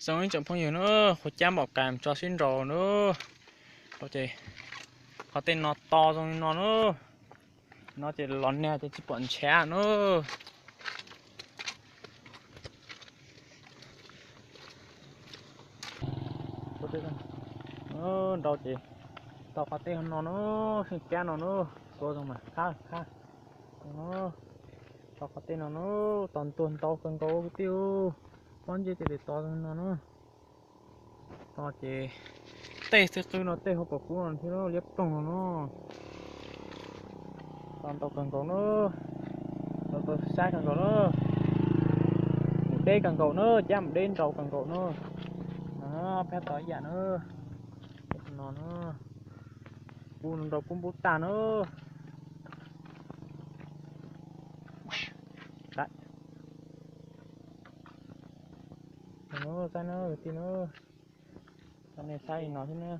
Zoo ib tsoom phooj ywg na, kuv cab npaum cas tso sib nraus na. Ces qhov tej no to zoo li no na, no ces los nag ces tsis pom ntshav na. Nraus ces tau qhov tej no na, seej kab no na, tua zoo mas khab khab. Tau qhov tej no na, tos ntuag ntau kawg nkaus kwv tij, pob ntseg ces to zoo no na. To ces tej xwb qwb no tej hauv paus kub no thiab liab ploog no na. To ntau kawg nkaus na, tau tau saib kawg nkaus na. Mus deb kawg nkaus na, cab mus deb nraus kawg nkaus na. Phab to ib yam na, no na, kub nraus kub npub tag na. Saib na kwv tij na, nej saib li no xwb na.